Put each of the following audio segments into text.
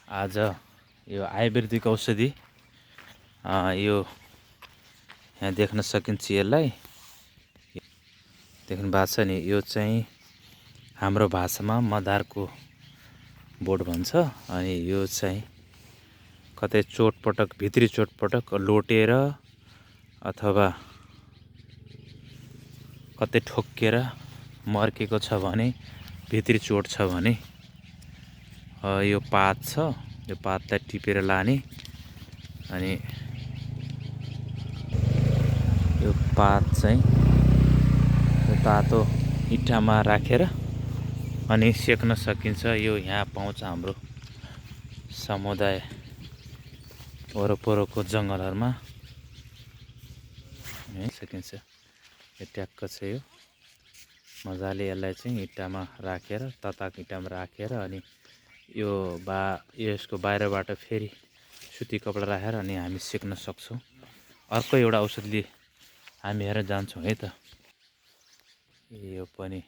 आज यो आयुर्वेदिक औषधि यो यहाँ देख्न सकिन्छ। यसलाई देख्नु भएको छ नि, यो चाहिँ हाम्रो भाषामा मदारको बोट भन्छ। अनि यो चाहिँ कतै चोटपटक, भित्री चोटपटक लोटेर अथवा कतै ठोक्केर मर्केको छ भने, भित्री चोट छ भने यो पात छ, यो पातलाई टिपेर लाने। अनि यो पात चाहिँ यो तातो इँटामा राखेर अनि सेक्न सकिन्छ। यो यहाँ पाउँछ हाम्रो समुदाय वरपरको जङ्गलहरूमा सकिन्छ। यो ट्याक्क चाहिँ यो मजाले यसलाई चाहिँ इँटामा राखेर, तताको इँटामा राखेर अनि यसको बाहिरबाट फेरि सुती कपडा राखेर अनि हामी सेक्न सक्छौँ। अर्को एउटा औषधिले हामी हेरेर जान्छौँ है त। यो पनि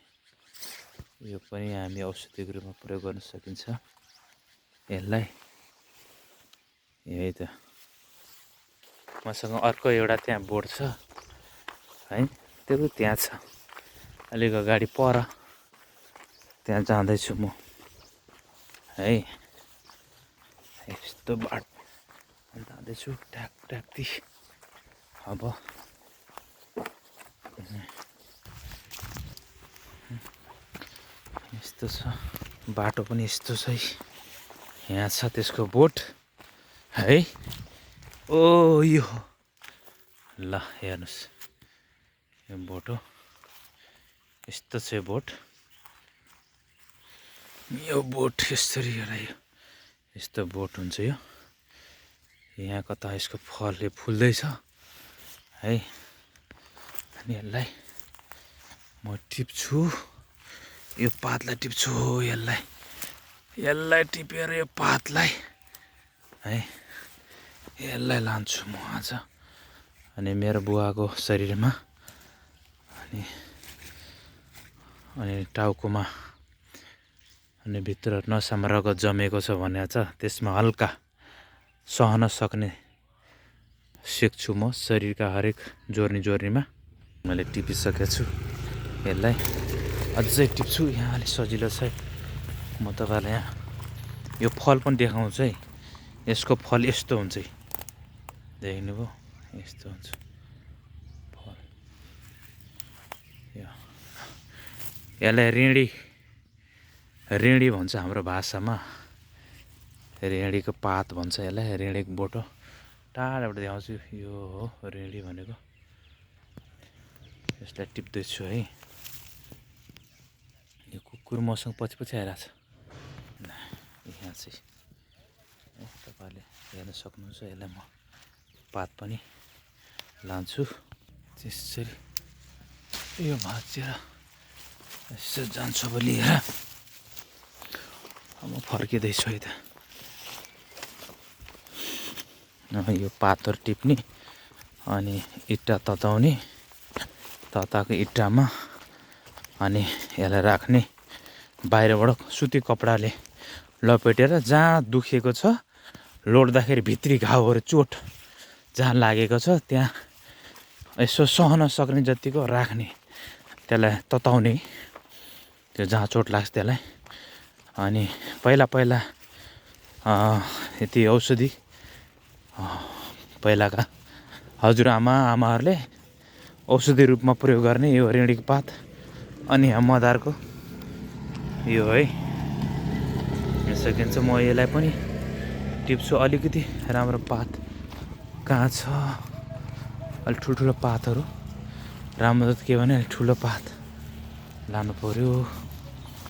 हामी औषधिको रूपमा प्रयोग गर्न सकिन्छ यसलाई। यही त मसँग अर्को एउटा त्यहाँ बोट छ है, त्यो त्यहाँ छ अलिक अगाडि पर, त्यहाँ जाँदैछु म है। यस्तो बाटो जाँदैछु ट्याक ट्याक्ती। अब यस्तो छ बाटो पनि, यस्तो छ। यहाँ छ त्यसको बोट है। ओ यो ल हेर्नुहोस्, यो बोट हो, यस्तो छ बोट। यो बोट यसरी एउटा यस्तो बोट हुन्छ। यो यहाँ कता यसको फलले फुल्दैछ है। अनि यसलाई म टिप्छु, यो पातलाई टिप्छु, यसलाई टिपेर यो पातलाई है, यसलाई लान्छु म आज। अनि मेरो बुवाको शरीरमा अनि टाउकोमा अनि भित्र नसामा रगत जमेको छ भने छ, त्यसमा हल्का सहन सक्ने सेक्छु म शरीरका हरेक जोर्नीमा। मैले टिपिसकेको छु, यसलाई अझै टिप्छु। यहाँ अलिक सजिलो छ। म तपाईँलाई यहाँ यो फल पनि देखाउँछु है। यसको फल यस्तो हुन्छ, देख्नुभयो, यस्तो हुन्छ फल। यसलाई रेडी भन्छ हाम्रो भाषामा, रेडीको पात भन्छ यसलाई, रेडीको बोटो। टाढाबाट देखाउँछु, यो हो रेडी भनेको। यसलाई टिप्दैछु है। यो कुकुर मसँग पछि आइरहेछ। यहाँ चाहिँ तपाईँले हेर्न सक्नुहुन्छ। यसलाई म पात पनि लान्छु त्यसरी। यो भाँचेर यसो जान्छु अब लिएर। म फर्किँदैछु है त। यो पातहरू टिप्ने अनि इँटा तताउने, तताको इँटामा अनि यसलाई राख्ने, बाहिरबाट सुती कपडाले लपेटेर जहाँ दुखेको छ, लोड्दाखेरि भित्री घाउहरू, चोट जहाँ लागेको छ त्यहाँ यसो सहन सक्ने जतिको राख्ने, त्यसलाई तताउने, त्यो जहाँ चोट लाग्छ त्यसलाई। अनि पहिला यति औषधि पहिलाका हजुरआमाहरूले औषधि रूपमा प्रयोग गर्ने यो रेडीको पात अनि मदारको यो है सकिन्छ। म यसलाई पनि टिप्छु। अलिकति राम्रो पात कहाँ छ, अलिक ठुल्ठुलो पातहरू राम्रो त के भने, अलिक ठुलो पात लानु पर्यो।